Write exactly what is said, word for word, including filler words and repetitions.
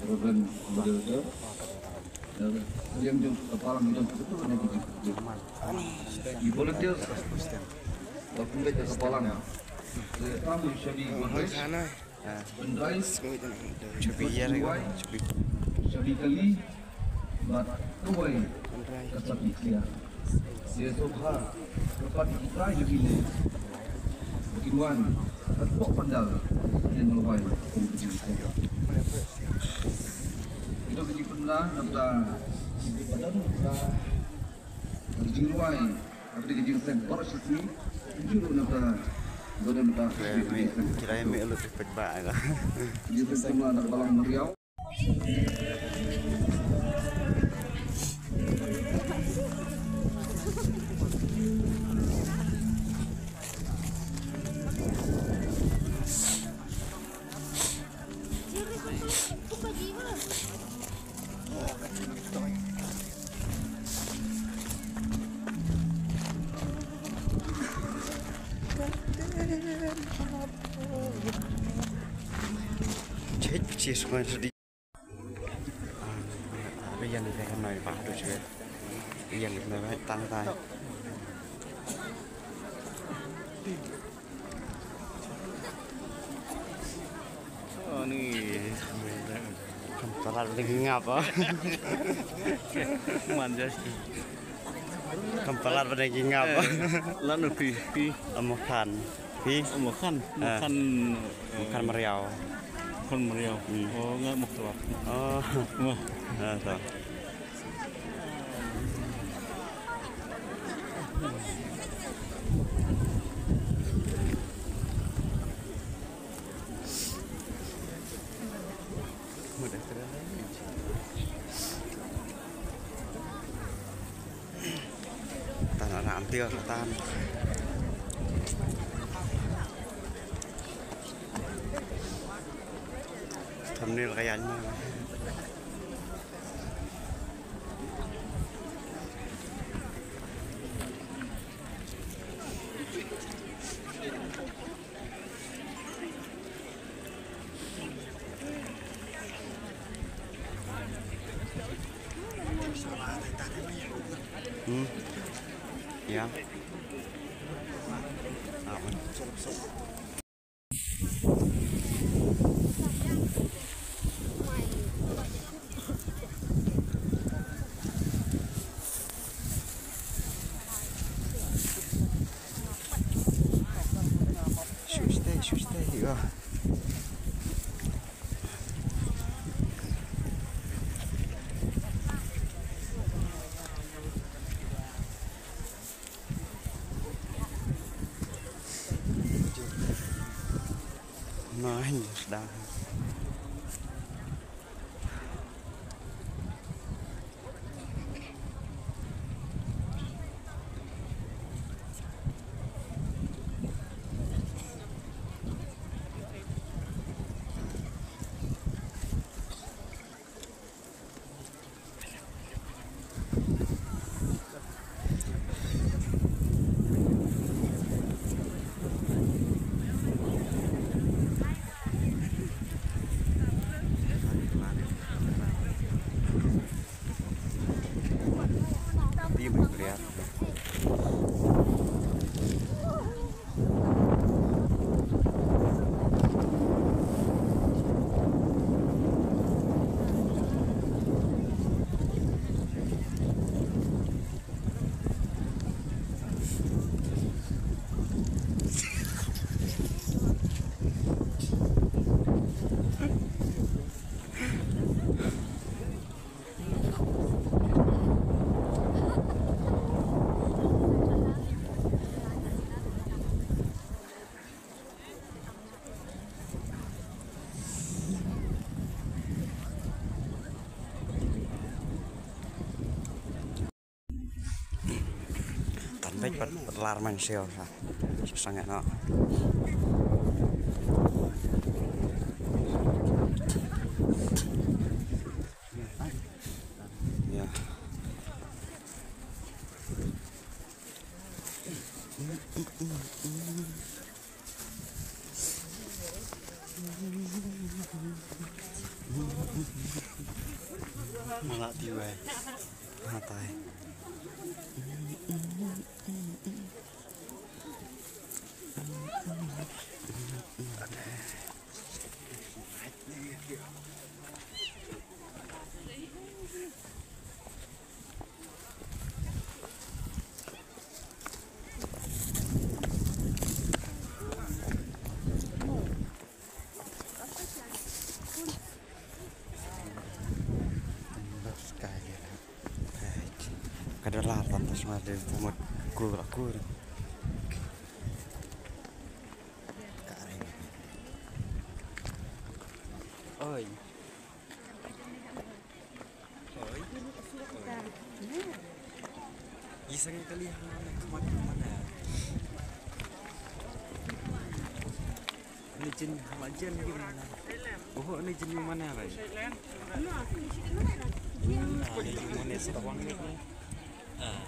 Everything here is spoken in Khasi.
Reverend Moderator, yang jong ka balang jong ka betul na ki jong ki volunteers, ba pynleit ka balang. Saya tamu shabi volunteers. Bynrai, shabi ïar, shabi kali bad kawei ka sapi khlieh. Ïa sngewbha ka pat ki trai jong kine ba kin wan hapoh pandal ïa ngi lawei. Ito ka jingpynbna nangta ki padan ka jingrwai. Kirai me lut pet ba ka. Check, check, check. Yan ka noi ba tu check. Yan ka noi ba tang tai. Ani. Kam palat ba dang ïa ngap ah. Man jas. Kam palat ba dang ïa ngap ah. Lano phi, phi. Amo khan. Phi? Amo khan. Amo khan. Amo khan Mariaw. Khan Mariaw. Hmm. Oh, nga Moktuak. Oh. Wah. Ah, to. Tan ram tiar tan. Thumbnail ka ïaid ma. Hmm. Ya. Ah, man. Shu stay, shu stay, ya. Nah, ini sudah. Tan beit pat lar man sio sa. Sangeh noh. Ya. Mala ti wei. Hatai. Ka da lar tang ta sma de ta mut kur la kur. Oi. Oi. Oi. Isang kali ha na khmat mana. Ni jin hala jin ni mana. Oh, ni jin ni mana bai. Ah, ni jin mana sa wan ni. Ah.